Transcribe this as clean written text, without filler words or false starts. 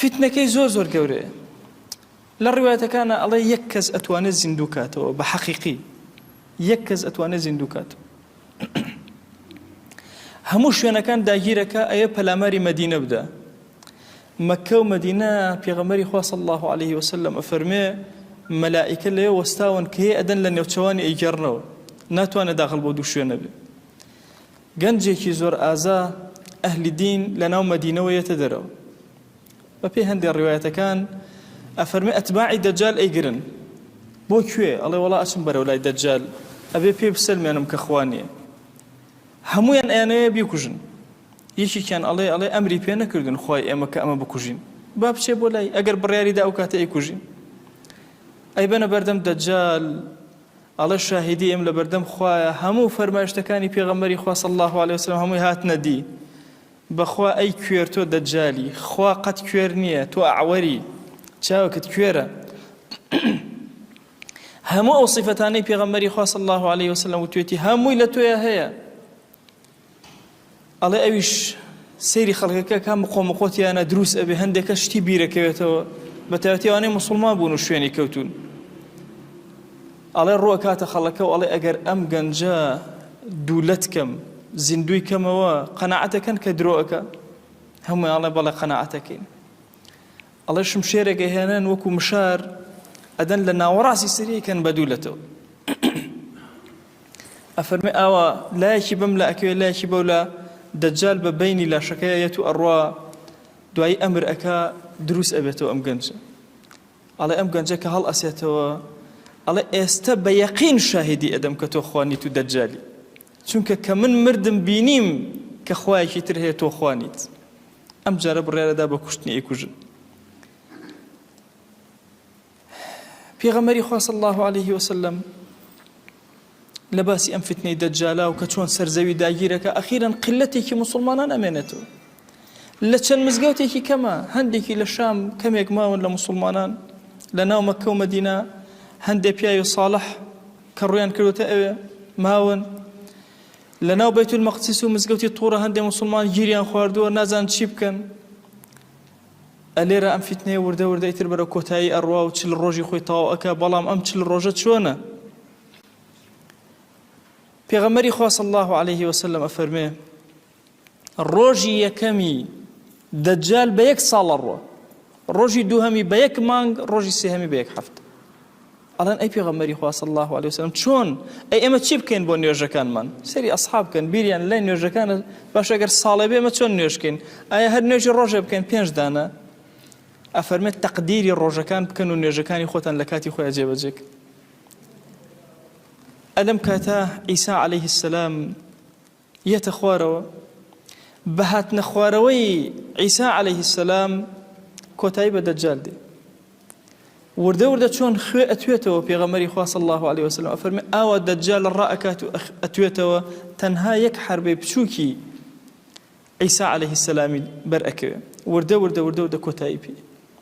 فیتنەکەی زۆر زۆر گەورەیە. لە ڕیوایەتەکانا ئەڵێ یەک کەس ئەتوانێت زیندوو کاتەوە بە حەقیقی یەک کەس ئەتوانێت زیندوو کاتەوە. هەموو شوێنەکان داگیرەکە ئەیە پەلاماری مەدینە بدە. مەککە و مەدینە پێغەمبەری خوا صلی اللە علیه وسلم ئەفەرموێ مەلائیکە لەوێ وەستاون کە هێ ئەدەن لە نێوچەوانی ئەیگێڕنەوە ناتوانێت داخڵ بۆ دوو شوێنە بێ. گەنجێکی زۆر ئازا ئەهلی دین لەناو مەدینەوە یەتە دەرەوە بەپێی هەندێ ڕیوایەتەکان ئەفەرمێ ئەتباعی دەجال ئەیگرن بۆ کوێ ئەڵێ وەڵا ئەچم بەرەو لای دەجال ئەبێ پێ بسەلمێنم کە خوا نییە هەمویان ئەیانەوێ بیکوژن یەکێکیان ئەڵێ ئەڵێ ئەمری پێ نەکردن خوای ئێمە کە ئەمە بکوژین با بچێ بۆ لای ئەگەر بڕیاری دا ئەو کاتە ئەیکوژین ئەیبەنە بەردەم دەجال ئەڵێ شاهیدی ئێم لەبەردەم خوایە هەموو فەرمایشتەکانی پێغەمبەری خوا صلی اللە علیە وسلم هەمووی هاتنە دی بەخوا ئەی کوێر تۆ دەجالی خوا قەت کوێر نییە تۆ ئەعوەری چاوکت کوێرە هەموو ئەو صفەتانەی پێغەمبەری خوا صلی اللە علیه وسلم وتوێتی هەمووی لە تۆیا هەیە ئەڵێ ئەویش سەیری خەڵکەکە کا مقۆ مقۆتیانە دروست ئەبێ هەندێک کەس شتی بیرەکەوێتەوە بە تایبەتی ئەوانەی موسڵمان بوون و شوێنی کەوتوون ئەڵێ ڕووە کاتە خەڵەکە و ئەڵێ ئەگەر ئەم گەنجە دوولەت کەم زیندووی کەمەوە قەناعەتەکەن کە درۆ ئەکا هەموویان ئەڵێ بەڵێ قەناعەتەکەین ئەڵێ شمشێرێک ئەهێنن وەکو مشار ئەدەن لە ناوەڕاستی سەری کەن بە دوو لەتەوە ئەفەرمێ ئاوا لایەکی بەم لا ئەکەوێ لایەکی بەو لا دەجال بە بەینی لاشەکەی ئەیەت و ئەڕوا دوایی ئەمر ئەکا دروست ئەبێتەوە ئەم گەنجە ئەڵێ ئەم گەنجە کە هەڵ ئەسێتەوە ئەڵێ ئێستە بە یەقین شاهیدی ئەدەم کە تۆ خوانیت و دەجالی چونکە کە من مردم بینیم کە خوایەکی تر هەیە تۆ خوانیت ئەم جارە بڕیارەدا بە کوشتنی ئەیکوژن. پێغەمبەری خوا صلی الله علیه وسلم لە باسی ئەم فتنەی دەجالا و کە چۆن سەرزەوی داگیرەکە ئەخیرەن قلەتێکی مسلمانان ئەمێنێتەوە لە چەند مزگەوتێکی کەمە هەندێکی لە شام کەمێک ماون لە مسلمانان لە ناو مەککە و مەدینە هەندێک پیاوی ساڵح کە ڕویان کردوتە ئەوێ ماون لە ناو بەیت المەقدس و مزگەوتی طوڕە هەندێ موسڵمان گیریان خواردووە نازان چی بکەن ئەلێرە ئەم فیتنەیە وردە وردە ئیتر بەرەو کۆتایی ئەڕوا و چل ڕۆژی خۆی تەواو ئەکا بەڵام ئەم چل ڕۆژە چۆنە پێغەمبەری خوا صلی الله علیه وسلم ئەفەرمێ ڕۆژی یەکەمی دەجال بە یەک ساڵ ئەڕوا ڕۆژی دووهەمی بە یەک مانگ ڕۆژی سێهەمی بە یەک هەفتە ئەڵێن ئەی پێغەمبەری خوا صلی الله علیه وسلم چۆن ئەی ئێمە چی بکەین بۆ نوێژەکانمان سەری ئەصحاب بکەن بیریان لای نوێژەکان باش ئەگەر ساڵێ بێ ئێمە چۆن نوێژکەین ئایا هەر نوێژی ڕۆژێ بکەین پێنج دانە ئەفەرمێت تەقدیری ڕۆژەکان بکەن و نوێژەکانی خۆتان لە کاتی خۆیان جێبەجێ کەن ئەلەم کاتە عیسا علیه السلام یەتە خوارەوە، بە هاتنە خوارەوەی عیسا علیه السلام کۆتایی بە دەجال دێ. وردە وردە چۆن خوێ ئەتوێتەوە پێغەمبەری خوا صلی الله علیه وسلم ئەفەرمێ ئاوا دەجال ڕائەکات و ئەتوێتەوە تەنها یەک حربەی بچووکی عیسا علیه السلامی بەر ئەکەوێ وردە وردە وردە وردە کۆتایی پێ.